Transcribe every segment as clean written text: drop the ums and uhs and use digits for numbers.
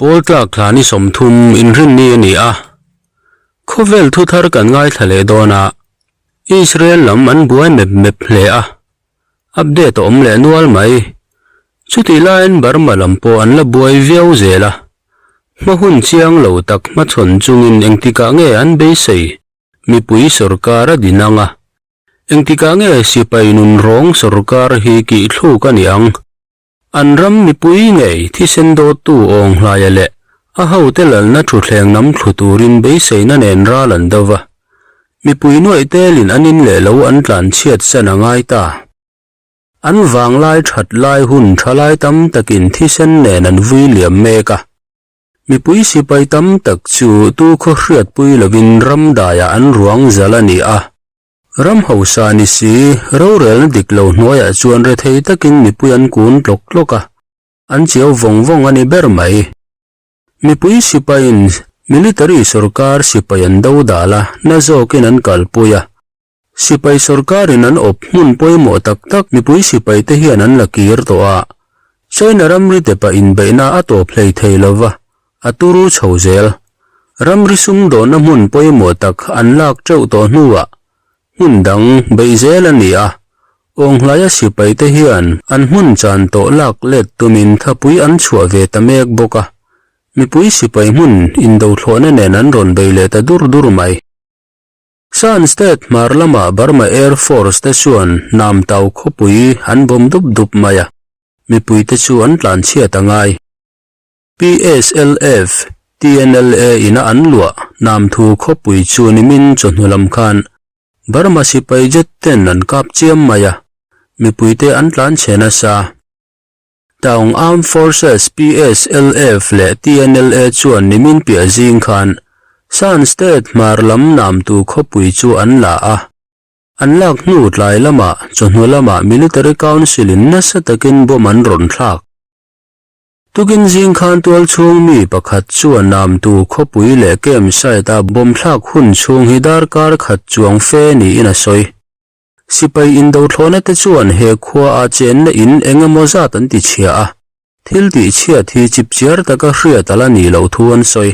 Pawl tlak thla ni 30 inrinni a ni a. Khawvel thu thar kan ngaithla leh dawn a, Israel lam an buai mep mep hle a, update a awm leh nual mai. Chutih laiin Burma lam pawh an la buai viau zel a, hma hun chiang lo tak hmachhawn chungin engtikah nge an beisei mipui sawrkar a din ang a, engtikah nge sipai nun rawng sawrkar hi kihthluk a ni ang? An ram mipui ngei thisen dawttu awng hlaia leh a hote lalna thutthleng nam thlu turin beiseina nen ral an do va. Mipui nuaih telin an in leh lo an tlan chhiat san a ngai ta. An vanglai that lai hun tha lai tam takin thisen nen an vui liam mek a. Mipui sipai tam tak chu tu khaw hriatpui lovin ram daiah an ruang zal a ni a. Ram hausa ni si, rorelna dik lo hnuaiah chuan rethei takin mipui an kun tlawk tlawk a, an chiau vawng vawng a ni ber mai. Mipui sipaiin military sawrkar sipai an do dal a, na zawkin an kalpui a. Sipai sawrkarin an awp hmun pawimawh tak tak mipui sipaite hian an la kir tawh a, China ramri tepa inbeihna a tawp hlei thei lo va, a turu chho zel. Ramri sumdawnna hmun pawimawh tak an lak teuh tawh hnuah hmun dang beih zel a ni a, Awnghlaia sipaite hian an hmun chan tawh lak let tumin thapui an chhuah ve ta mek bawk a, mipui sipai hmun indothlawhna nen an rawn bei leh ta dur dur mai. Shan State hmar lama Burma Air Force te chuan Namtau khawpui an bawm dup dup mai a, mipuite chu an tlanchhiat a ngai. PSLF, TNLA ina an luah Namthu khawpui chu nimin chawhnu lam khan Burma sipai jet ten an kap chiam mai a, mipuite an tlanchhe nasa. Taung Armed Forces, PSLF, leh TNLA chuan nimin piah zing khan Shan State hmar lam Namtu khawpui chu an la a. An lak hnu tlai lamah chawhnu lamah Military Council in nasa takin bomb an rawn thlak. Tukin zing khan tual chhung mi pakhat chuan Namtu khawpui leh camp site a bomb thlak hun chhung hi darkar khat chuang fe niin a sawi. Sipai indothlawhna te chuan he khua a chenna in eng emaw zat an ti chhia a, thil tih chhiat hi chipchiar taka hriat a la nih loh thu an sawi.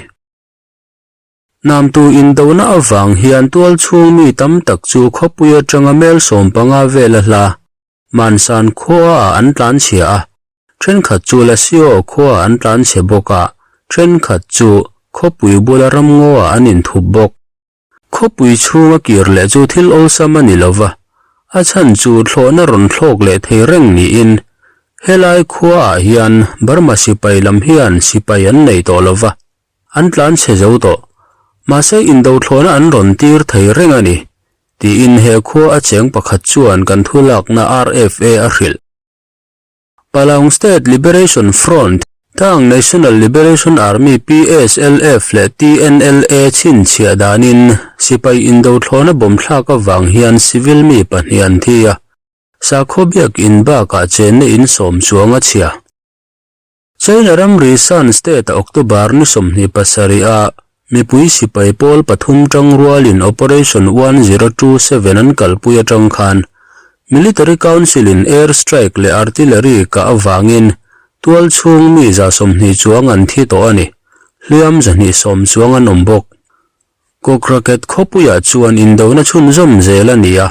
Namtu indona avang hian tual chhung mi tam tak chu khawpui atanga mel 15 vel a hla Mansan khua ah an tlan chhia a, thenkhat chu Lasio khua ah an tlan chhe bawk a, thenkhat chu khawpui bula ramngaw ah an inthup bawk. Khawpui chhunga kir leh chu thil awlsam a ni lo va, a chhan chu thlawhna rawn thlawk leh thei reng niin helai khua ah hian Burma sipai lam hian sipai an nei tawh lo va, an tlan chhe zo tawh. Mahse indo thlawhna an rawn tir thei reng a ni. Tiin he khua a cheng pakhat chuan kan thu lakna RFA a hrilh. Palaung State Liberation Front, Tang National Liberation Army PSLF leh TNLA chhinchhiah danin sipai indo thlawhna bomb thlak avang hian civil mi pahnih an thi a, sakhaw biakin bakah chenna in sawm chuang a chhia. China ramri Shan State-a October ni 27 a mipui sipai pawl pathum tang rualin Operation 1027 an kalpui atang khan Military Council-in air strike leh artillery kah avangin tual chhung mi 20 chuang an thi tawh a ni, hliam 210 chuang an awm bawk. Kawkraket khawpuiah chuan indona chhunzawm zel a ni a,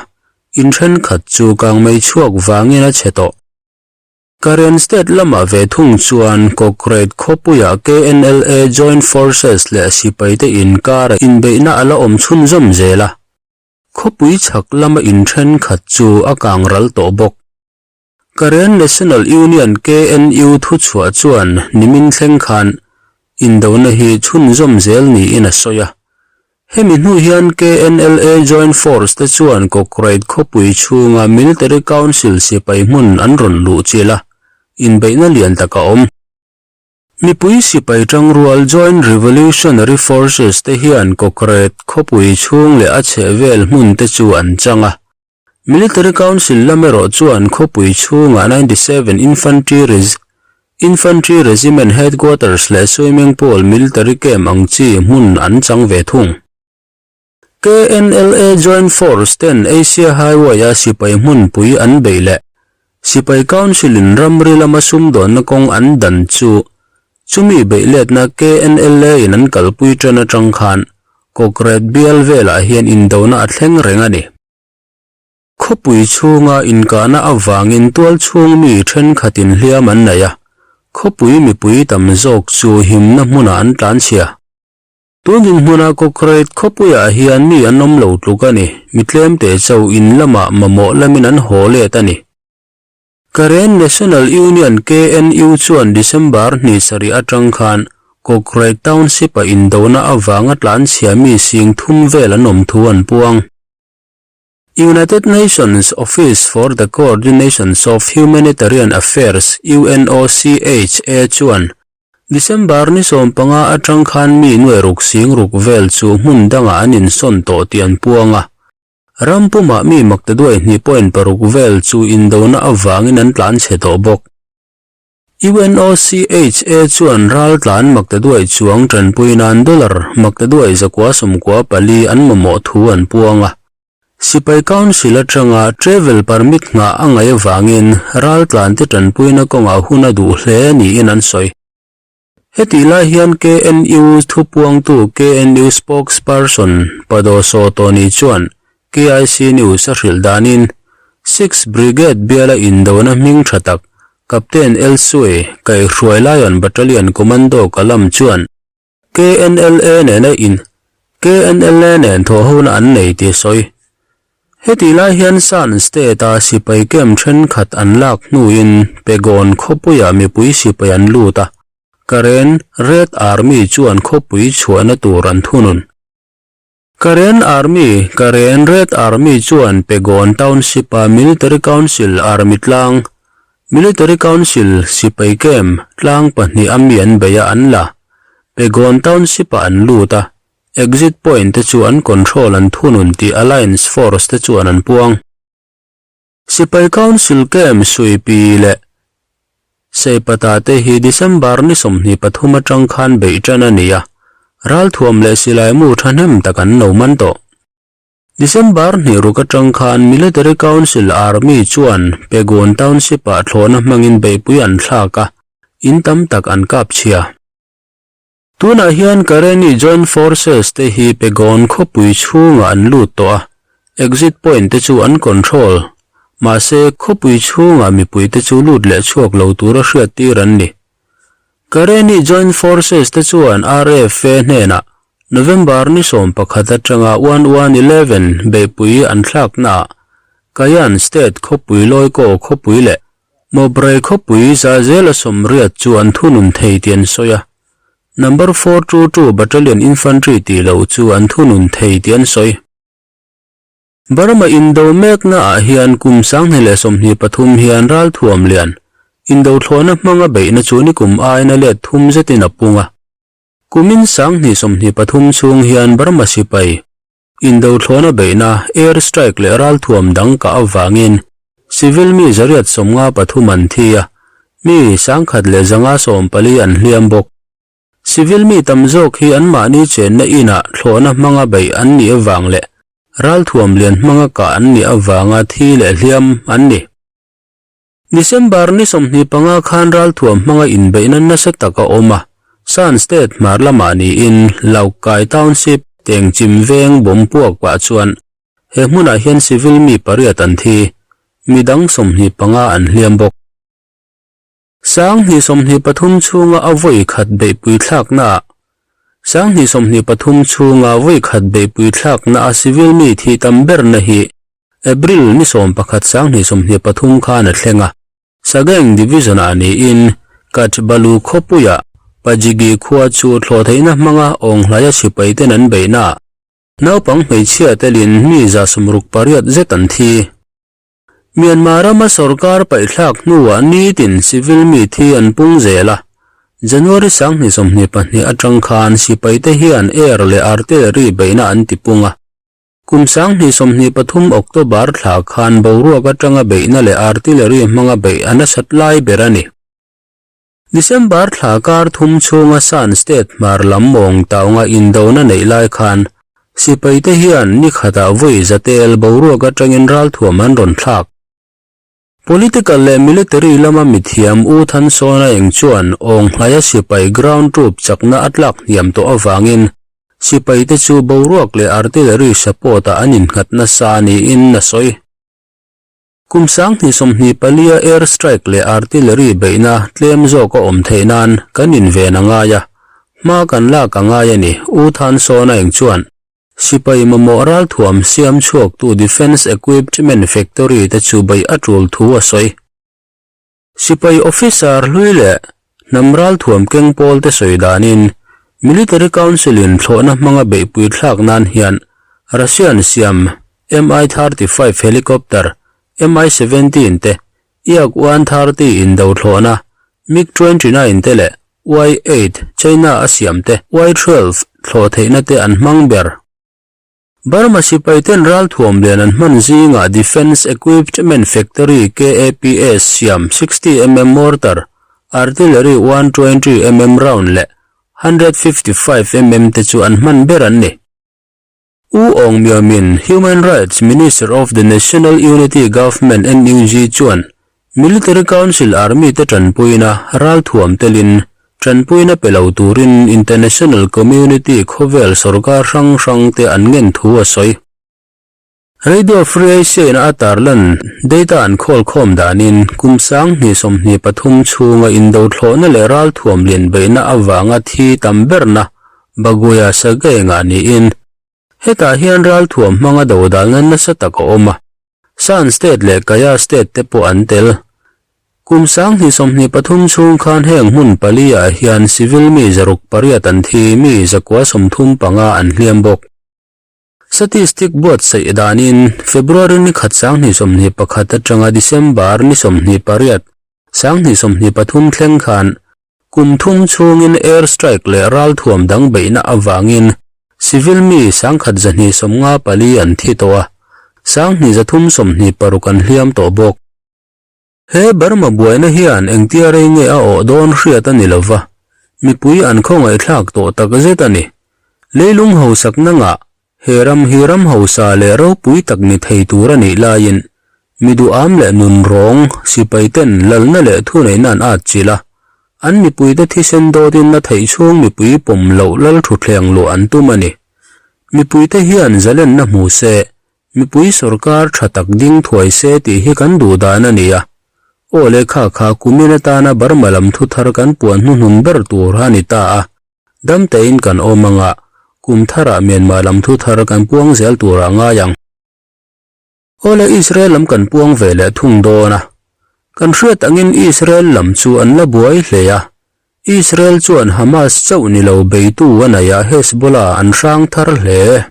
in thenkhat chu kangmei chhuak vangin a chhe tawh. Karen State lamah ve thung chuan Kawkret khawpuiah KNLA Joint Forces leh sipaite inkara inbeihna a la awm chhunzawm zel a, khawpui chhak lama inthenkhat chu a kang ral tawh bawk. Karen National Union, KNU, thuchhuah chuan nimin thleng khan indona hi chhunzawm zel niin a sawi a. Hemi hnu hian KNLA Joint Force te chuan Kawkrait khawpui chhunga Military Council sipai hmun an rawn luh chilh a, inbeihna lian tak a awm. Mipui sipai tangrual Joint Revolutionary Forces te hian Kawkrait khawpui chhung leh a chhehvel hmun te chu an chang a. Military Council lam erawh chuan khawpui chhunga 97 Infantry Infantry Regiment Headquarters leh Swimming Pool Military Camp ang chi hmun an chang ve thung. KNLA Joint Force ten Asia Highway-a sipai hmunpui an beih leh Sipai Council-in ramri lama sumdawnna kawng an dan chu. Chumi beihletna KNLA-in an kalpui ṭan aṭang khan Kawkret bial velah hian indona a thleng reng a ni. Khawpui chhunga inkahna avangin tualchhung mi ṭhenkhatin hliam an nei a, khawpui mipui tam zawk chu himna hmunah an tlanchhia. Tun dinhmuna Kawkret khawpuiah hian mi an awm lo tluk a ni, mi tlemte chauh in lamah mamawh lamin an haw let a ni. Karen National Union, KNU, chuan December hnih sarih atang khan Kawkret Township-a indona avanga tlanchhia mi sing thum vel an awm thu an puang. United Nations Office for the Coordination of Humanitarian Affairs, UNOCHA, chuan December ni 15 atang khan mi nuai ruk sing ruk vel chu hmun dangah an insawn tawh tih an puang a. Ram pumah mi maktaduai hnih point paruk vel chu indona avangin an tlanchhe tawh bawk. UNOCHA chuan raltlan maktaduai chuang tanpui nan dollar maktaduai 194 an mamawh thu an puang a. Sipai Council atanga travel permit nghah a ngaih avangin raltlante tanpuina kawngah hun a duh hle niin an sawi. Hetih lai hian KNU thupuangtu KNU spokesperson Pado Sawtawni chuan KIC News a hrilh danin Sixth Brigade biala indona hming tha tak Captain Elsue kaihhruai Lion Battalion Commando Kalam chuan KNLA nena in KNLA nen thawhhona an nei tih a sawi. Hetih lai hian Shan State-a sipai camp thenkhat an lak hnuin Pegon khawpuiah mipui sipai an lut a, Karen Red Army chuan khawpui chhuahna tur an thunun. Karen Army, Karen Red Army chuan Pegon Township-a Military Council Army tlang, Military Council sipai camp tlang pahnih a mi an bei a an la. Pegon Township-ah an lut a, exit point te chu an control an thunun tih Alliance Force te chuan an puang. Sipai Council Camp Suipi leh Seipata te hi December ni 23 atang khan beih tan a ni a, ralthuam leh silaimu thahnem tak an lo man tawh. December hnih ruk atang khan Military Council Army chuan Pegon Township-ah thlawhna hmangin beihpui an thlak a, in tam tak an kap chhia. Tunah hian Karenni Joint Forces te hi Pegon khawpui chhungah an lut tawh a, exit point te chu an control. Mahse, khawpui chhungah mipui te chu lut leh chhuak lo tura hriattir an ni. Karenni Joint Forces te chuan RFA hnenah November ni 11 atanga 1 1 11 beihpui an thlaknaah Kayan State khawpui Lawikaw khawpui leh Mawbrai khawpui za zela sawmriat chu an thunun thei tih an sawi a, Number 422 Battalion Infantry tih loh chu an thunun thei tih an sawi. Burma indo mekna ah hian kum 2023 hian ralthuam lian indo thlawhna hmanga beihna chu nikum aiin a let thum zetin a pung a. Kumin 2023 chhung hian Burma sipai Indo thlawhna beihna, air strike leh ralthuam dang kah avangin civil mi 153 an thi a, mi 1140 an hliam bawk. Civil mi tam zawk hi anmahni chenna inah thlawhna hmanga beih an nih avang leh ralthuam lian hmanga kah an nih avanga thi leh hliam an ni. December ni 25 khan ralthuam hmanga inbeihna nasa tak a awm a, Shan State hmar lamah niin Laukkai Township Tengchim veng bawm puak pah chuan he hmunah hian civil mi pariat an thi, midang 25 an hliam bawk. 2023 chhunga a vawi khat beihpui thlaknaah 2023 chhunga vawi khat beihpui thlakna a civil mi thih tam berna hi April ni 11 2023 khan a thleng a, Sagaing Division-ah niin Kachbalu khawpuiah Pajigi khua chu thlawh theihna hmanga awnghlaia sipaiten an beihnaah naupang hmeichhia telin mi 68 zet an thi. Myanmar rama sorkar paihthlak hnuah nitin civil mi thi an pung zel a, January 2022 atang khan sipaite hian air leh artillery beihna an tipung a. Kum 2023 October thla khan boruak atanga beihna leh artillery hmanga beih a nasat lai ber a ni. December thla kar thum chhunga Shan State hmar lam mawng taunga indona neih lai khan sipaite hian ni khatah vawi zatel boruak atangin ralthuam an rawn thlak. Political leh military lama mithiam U Than Sawn Aing chuan Awnghlaia sipai ground troop chakna a tlak hniam tawh avangin sipaite chu boruak leh artillery support-ah an innghat nasa niin a sawi. Kum 2024-a air strike leh artillery beihna tlem zawk a awm theih nan kan inven a ngai a, hma kan lak a ngai a ni, U Than Sawn Aing chuan. Sipai mamawh ralthuam siam chhuaktu Defence Equipment Factory te chu beih a tul thu a sawi. Sipai officer hlui leh hnam ralthuam keng pawl te sawi danin Military Council in thlawhna hmanga beihpui thlak nan hian Russian siam Mi-35 helicopter, Mi-17 te, Yak-130 indo thlawhna, MiG-29 te leh Y-8, China a siam te, Y-12 thlawh theihna te an hmang ber. Burma sipai ten ralthuam lian an hman zingah Defence Equipment Factory KAPS siam 60 mm mortar, artillery 120 mm round leh 155 mm te chu an hman ber an ni. U Aung Myo Min, Human Rights Minister of the National Unity Government, NUG, chuan Military Council Army te tanpuina ralthuam telin tanpuina pe lo turin international community khawvel sorkar hrang hrang te an ngen thu a sawi. Radio Free Asia-in a tarlan data an khawl khawm danin kum 2023 chhunga indo thlawhna leh ralthuam lian beihna avanga thi tam berna Baguia Sagaing-ah niin hetah hian ralthuam hmanga dodalna nasa tak a awm a, Shan State leh Kayah State te pawh an tel. Kum 2023 chhung khan heng hmun pali-ah hian civil mi 608 an thi, mi 135 an hliam bawk. Statistic buatsaih danin February ni khat 2021 atanga December ni 28, 2023 thleng khan Kum thum chhungin air strike leh ralthuam dang beihna avangin civil mi 1254 an thi tawh a, 2326 an hliam tawh bawk. He Burma buaina hian engtia rei nge a awh dawn hriat a ni lova, mipui an khawngaihthlak tawh takzet a ni. Leilung hausakna ngah He ram hi ram hausa leh ropui tak ni thei tur a nih laiin mi duham leh nunrawng sipaiten lalna leh thuneihna an at chilh a, an mipuite thisen dawtin na theih chhung mipui pawm loh lal thutthleng luah an tum a ni. Mipuite hian zalenna hmu se, mipui sorkar tha tak ding thuai se tih hi kan duh dan a ni a. Aw le kha kha kumin atana Burma lam thuthar kan puan hnuhnun ber tur a ni ta a. Damtein kan awm anga, kum tharah Myanmar lam thu thar kan puang zel turah ngai ang. Awle Israel lam kan puang ve leh thung dawn a. Kan hriat angin Israel lam chu an la buai hle a. Israel chuan Hamas chauh ni lo beitu a nei a Hezbollah an hrang thar hle.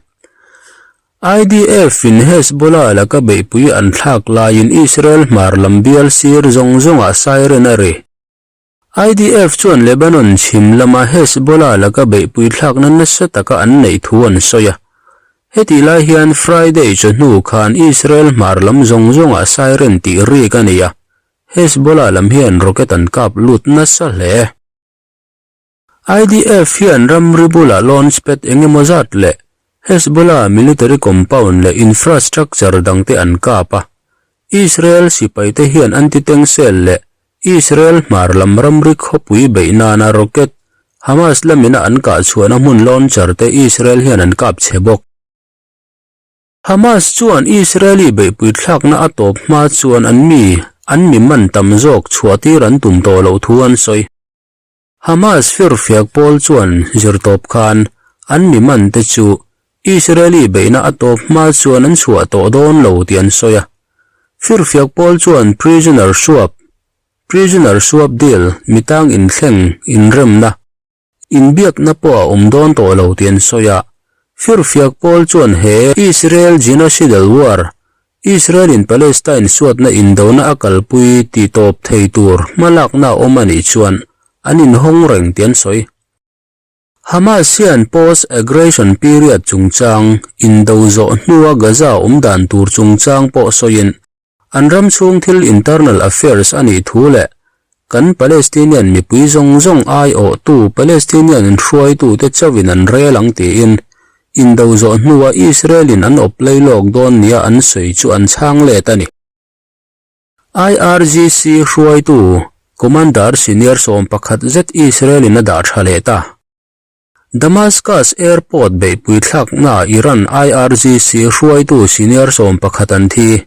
IDF in Hezbollah laka beihpui an thlak laiin Israel hmar lam bial sir zawng zawngah siren a ri. IDF chuan Lebanon chhim lama Hezbollah laka beihpui thlakna nasa taka an neih thu an sawi a. Hetih lai hian Friday chawhnu khan Israel hmar lam zawng zawngah siren tih rik a nei a, Hezbollah lam hian rocket an kap lut nasa hle. IDF hian ramri bulah launch pad eng emaw zat leh Hezbollah military compound leh infrastructure dangte an kap a. Israel sipaite hian anti-tank cell leh Israel hmar lam ramri khawpui beih nana rocket Hamas lamina an kah chhuahna hmun launcher te Israel hian an kap chhe bawk. Hamas chuan Israeli beihpui thlakna a tawp hma chuan an mi an mi man tam zawk chhuahtir an tum tawh loh thu an sawi. Hamas firfiak pawl chuan zirtawp khan an mi man te chu Israeli beihna a tawp hma chuan an chhuah tawh dawn lo tih an sawi a. Firfiak pawl chuan prisoner swap, prisoner swap deal, mitang inthleng, inremna, inbiakna pawh a awm dawn tawh lo tih an sawi a. Firfiak pawl chuan he Israel genocidal war, Israel-in Palestine suatna indona a kalpui tih tawp thei tur hmalakna a awm a nih chuan an inhawng reng tih an sawi. Hamas hian post-aggression period chungchang, indo zawh hnua Gaza awm dan tur chungchang pawh sawiin an ram chhung thil internal affairs a nih thu leh Kan Palestinian mipui zawng zawng aiawhtu Palestinian hruaitute chauhin an rel ang tiin indo zawh hnua Israel-in an awp lei lawk dawn nia an sawi chu an chhang let a ni. IRGC hruaitu Commander Senior 11 zet Israel-in a dah tha leh ta. Damascus Airport beihpui thlaknaa Iran IRGC hruaitu senior 11 an thi.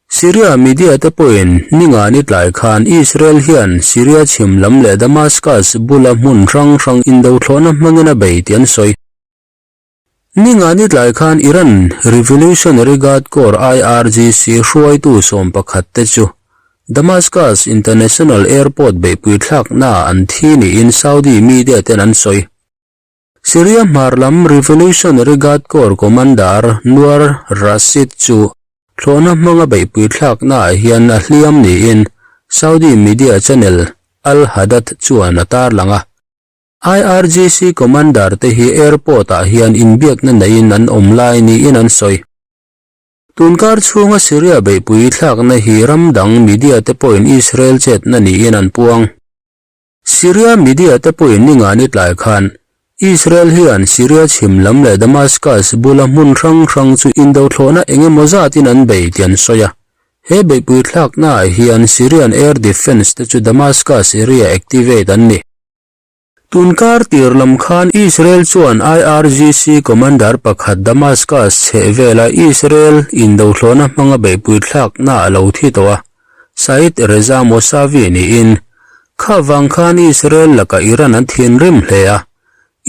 Syria media te pawhin ningani tlai khan Israel hian Syria chhim lam leh Damascus bula hmun hrang hrang indothlawhna hmangin a bei tih an sawi. Ningani tlai khan Iran Revolutionary Guard Corps IRGC hruaitu 11 te chu Damascus International Airport beihpui thlaknaah an thi niin Saudi media ten an sawi. Syria hmar lam Revolutionary Guard Corps Commander Noor Rashid chu thlawhna hmanga beihpui thlaknaah hian a hliam niin Saudi media channel Al Hadath chuan a tarlang a. IRGC Commander te hi airport-ah hian inbiakna neiin an awm lai niin an sawi. Tunkar chhunga Syria beihpui thlakna hi ram dang media te pawhin Israel chetna niin an puang. Syria media te pawhin ningani tlai khan Israel hian Syria chhim lam leh Damascus bula hmun hrang hrang chu indothlawhna eng emaw zatin an bei tih an sawi a. He beihpui thlaknaah hian Syrian air defence te chu Damascus area activate an ni. Tunkar tir lam khan Israel chuan IRGC commander pakhat Damascus chhehvela Israel indohlawhna hmanga beihpui thlakna a lo thi tawh a, Said Reza Mousavi niin. Kha vang khan Israel lakah Iran an thinrim hle a,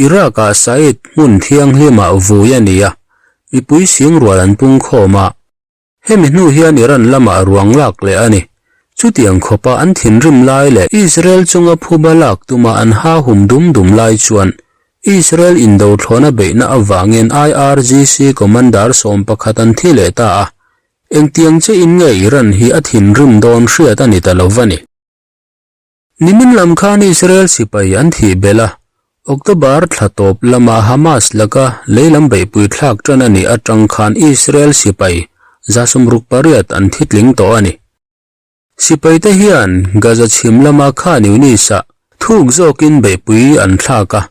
Iraq-ah Said hmun thianghlimah vui a ni a, mipui singrual an pungkhawm a. Hemi hnu hian Iran lamah ruang lak leh a ni. Chutiang khawpa an thinrim lai leh Israel chunga phuba lak tuma an ha hum dum dum lai chuan Israel indothlawna beihna avangin IRGC commander 11 an thi leh ta a. Engtiang che in nge Iran hi a thinrim dawn hriat a ni ta lo va ni. Nimin lam khan Israel sipai an thih belh a, October thla tawp lama Hamas laka leilam beihpui thlak tan a nih atang khan Israel sipai 68 an thi tling tawh a ni. Sipai te hian Gaza chhim lama Khan Yunis-ah thuk zawkin beihpui an thlak a,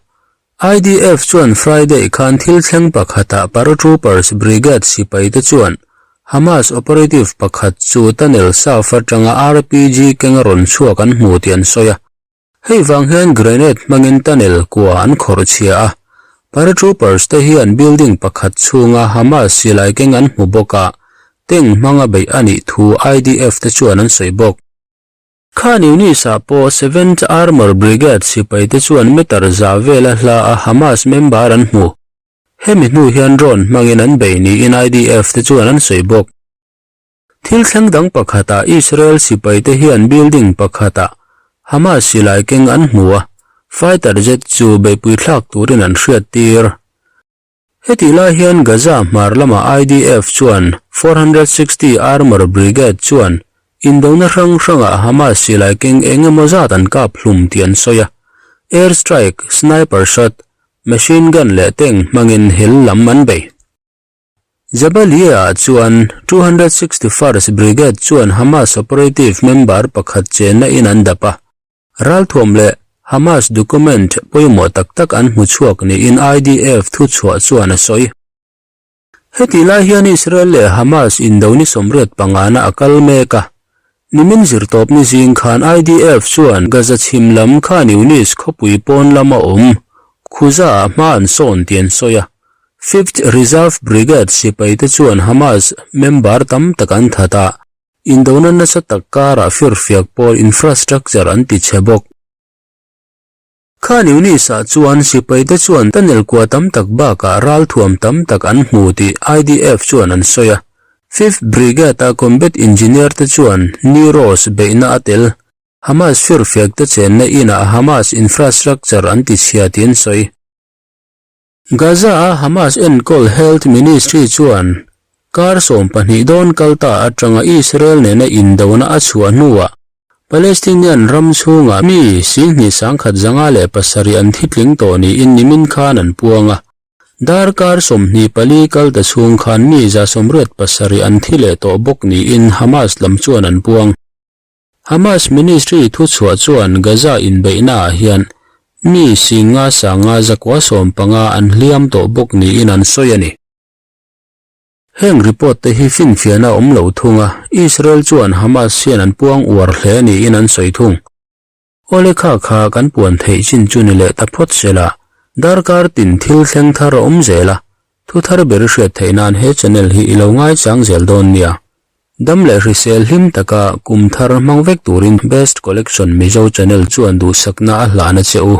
IDF chuan Friday khan thil thleng pakhatah Paratroopers Brigade sipai te chuan Hamas operative pakhat chu tunnel south atanga RPG keng a rawn chhuak an hmu tih an sawi a. Hei vang hian grenade hmangin tunnel kua an khawrh chhia a. Paratroopers te hian building pakhat chhunga Hamas silai keng an hmu bawk a, tank hmanga beih a nih thu IDF te chuan an sawi bawk. Khan Yunis-ah pawh Seventh Armour Brigade sipaite chuan meter za vela hla a Hamas member an hmu. Hemi hnu hian drone hmangin an bei niin IDF te chuan an sawi bawk. Thil thleng dang pakhatah Israel sipaite hian building pakhatah Hamas silai keng an hmu a, fighter jet chu beihpui thlak turin an hriattir. Hetih lai hian Gaza hmar lama IDF chuan 460 Armour Brigade chuan indona hrang hrangah Hamas silai keng eng emaw zat an kap hlum tih an sawi a. Air strike, sniper shot, machine gun leh tank hmangin hel lam an bei. Jabalia-ah chuan 261st Brigade chuan Hamas operative member pakhat chenna in an dap a. Ralthuam leh Hamas document pawimawh tak tak an hmu chhuak niin IDF thuchhuah chuan a sawi. Hetih lai hian Israel leh Hamas indo ni 85na a kal mek a. Nimin zirtawpni zing khan IDF chuan Gaza chhim lam Khan Yunis khawpui pawn lama awm Khuza-ah hma an sawn tih an sawi a. Fifth Reserve Brigade sipaite chuan Hamas member tam tak an that a. Indona nasa tak karah firfiak pawl infrastructure an ti chhe bawk. Khan Yunis-ah chuan sipaite chuan tunnel kua tam tak bakah ralthuam tam tak an hmu tih IDF chuan an sawi a. Fifth Brigade-a combat engineer te chuan Niroz beihna a tel. Hamas firfiak te chenna inah Hamas infrastructure an ti chhia tih an sawi. Gaza-a Hamas enkawl Health Ministry chuan kar 12 dawn kal ta atanga Israel nena indona a chhuah hnuah Palestinian ram chhungah mi 2157 an thi tling tawh niin nimin khan an puang a. Darkar 24 kal ta chhung khan mi 187 an thi leh tawh bawk niin Hamas lam chuan an puang. Hamas ministry thuchhuah chuan Gaza inbeihnaah hian mi 5,915 an hliam tawh bawk niin an sawi a ni. Heng report te hi finfiahna a awm lo thung a, Israel chuan Hamas hian an puang uar hle niin an sawi thung. Awle kha kha kan puan theih chin chu ni leh ta phawt sela, darkar tin thil thleng thar a awm zel a, thu thar ber i hriat theih nan he channel hi i lo ngaichang zel dawn nia. Dam leh hrisel hlim taka kum thar hmang vek turin Best Collection Mizo channel chuan duhsakna a hlahna che u.